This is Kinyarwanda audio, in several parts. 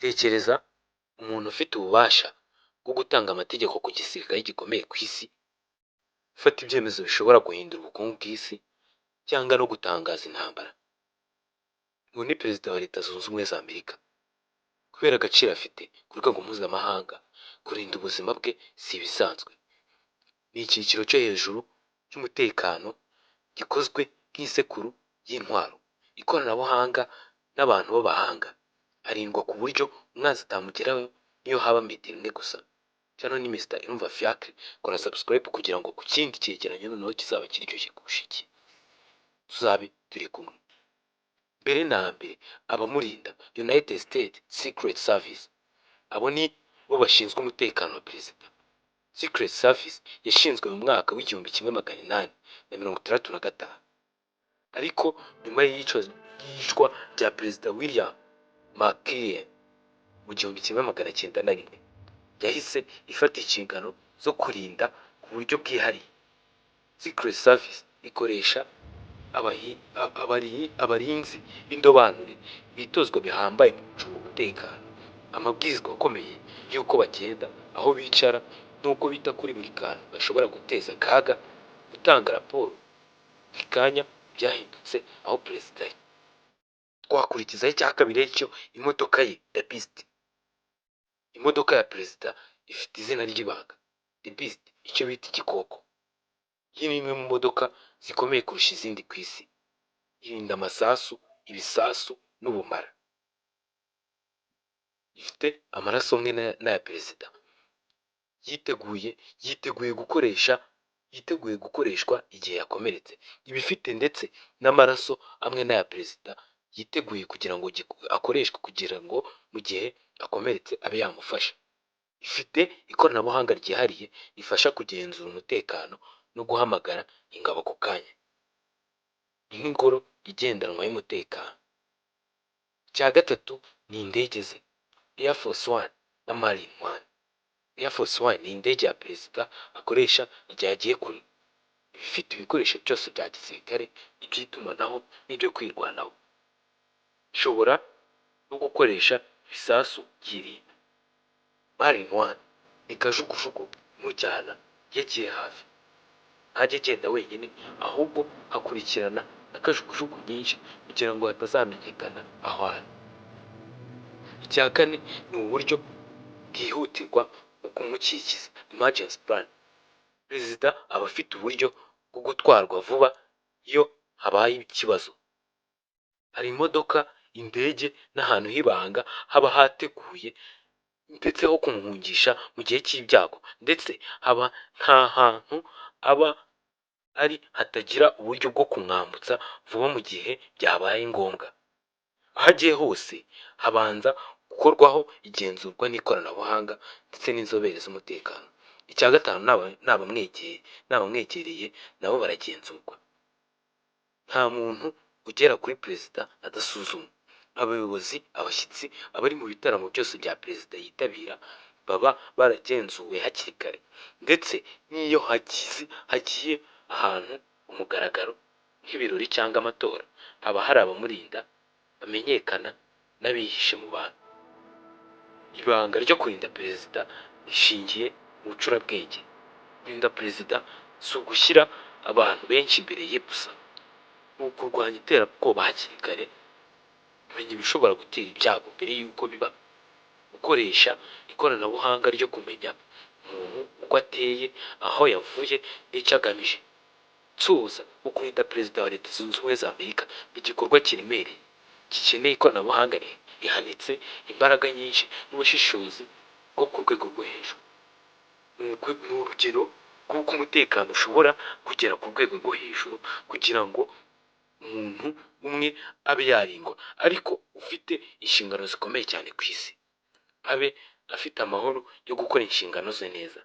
Tekereza umuntu ufite ububasha bwo gutanga amategeko ku gisirikare gikomeye ku isi, gufata ibyemezo bishobora guhindura ubukungu bw'isi cyangwa no gutangaza intambara. Uwo ni Perezida wa Leta Zunze Ubumwe za Amerika. Kubera agaciro afite ku rwego mpuzamahanga, kurinda ubuzima bwe si ibisanzwe. Ni icyiciro cyo hejuru cy'umutekano gikozwe nk'isekuru y'intwaro, ikoranabuhanga n'abantu b'abahanga. Arindwa ku buryo umwanzi atamugeraho niyo haba metero imwe gusa. Channel ni Mr Irumva Fiacre, kora subscribe kugira ngo ku kindi cyegeranyo noneho kizaba kiryoshye kurusha iki, tuzabe turi kumwe. Mbere na mbere, abamurinda, United States Secret Service, abo ni bo bashinzwe umutekano wa perezida. Secret Service yashinzwe mu mwaka w'1865, ariko nyuma y'iyicwa rya Perezida William McKinley mu 1901, yahise ifata inshingano zo kurinda ku buryo bwihariye. Secret Service ikoresha abarinzi b'indobanure bitozwa bihambaye mu gucunga umutekano, amabwirizwa akomeye y'uko bagenda, aho bicara n'uko bita kuri buri kantu gashobora guteza akaga, gutanga raporo buri kanya byahindutse aho perezida ari. Twakurikizaho icya kabiri, aricyo imodoka ye, The Beast. Imodoka ya perezida ifite izina ry'ibanga, The Beast, icyo bita igikoko. Iyi ni imwe mu modoka zikomeye kurusha izindi ku isi. Irinda amasasu, ibisasu n'ubumara. Ifite amaraso amwe n'aya perezida. Yiteguye gukoreshwa igihe yakomeretse. Iba ifite ndetse n'amaraso amwe n'aya perezida, yiteguye kugira ngo akoreshwe kugira ngo mu gihe akomeretse abe yamufasha. Ifite ikoranabuhanga ryihariye rifasha kugenzura umutekano no guhamagara ingabo ako kanya. Ni nk'ingoro igendanwa y'umutekano. Icya gatatu ni indege ze, Air Force One na Marine One. Air Force One ni indege ya perezida akoresha igihe agiye kure. Iba ifite ibikoresho byose bya gisirikare, iby'itumanaho n'ibyo kwirwanaho. Ishobora no gukoresha ibisasu byirinda. Marine One ni kajugujugu imujyana iyo agiye hafi. Ntajya agenda wenyine, ahubwo akurikirana na kajugujugu nyinshi kugira ngo hatazamenyekana aho ari. Icya kane ni uburyo bwihutirwa mu kumukikiza, emergency plan. Perezida aba afite uburyo bwo gutwarwa vuba iyo habaye ikibazo. Hari imodoka, indege n'ahantu h'ibanga haba hateguye ndetse ho kumuhungisha mu gihe cy'ibyago, ndetse haba nta hantu aba ari hatagira uburyo bwo kumwambutsa vuba mu gihe byabaye ngombwa. Aho agiye hose habanza gukorwaho igenzurwa n'ikoranabuhanga ndetse n'inzobere z'umutekano. Icya gatanu ni abamwegereye, nabo baragenzurwa. Nta muntu ugera kuri perezida adasuzumwa. Abayobozi, abashyitsi, abari mu bitaramo byose bya perezida yitabira baba baragenzuwe hakiri kare, ndetse n'iyo hagiye ahantu ku mugaragaro nk'ibirori cyangwa amatora, haba hari abamurinda bamenyekana n'abihishe mu bantu. Ibanga ryo kurinda perezida rishingiye mu bucurabwenge. Kurinda perezida si ugushyira abantu benshi imbere ye gusa, ni ukurwanya iterabwoba hakiri kare, kumenya ibishobora gutera ibyago mbere y'uko biba, gukoresha ikoranabuhanga ryo kumenya umuntu uko ateye, aho yavuye n'icyo agamije. Nsoza, mu kurinda perezida wa Leta Zunze Ubumwe za Amerika ni igikorwa kiremereye gikeneye ikoranabuhanga rihanitse, imbaraga nyinshi n'ubushishozi bwo ku rwego rwo hejuru. Ni urugero rw'uko umutekano ushobora kugera ku rwego rwo hejuru kugira ngo umuntu umwe abe yarindwa, ariko ufite inshingano zikomeye cyane ku isi, abe afite amahoro yo gukora inshingano ze neza.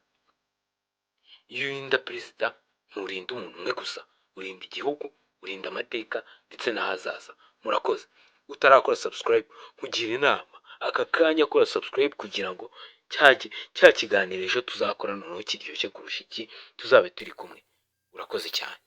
Iyo urinda perezida, nturinda umuntu umwe gusa, urinda igihugu, urinda amateka ndetse n'ahazaza. Murakoze. Utarakora subscribe, nkugira inama aka kanya kora subscribe kugira ngo cya kiganiro ejo tuzakora noneho kiryoshye kurusha iki tuzabe turi kumwe. Urakoze cyane.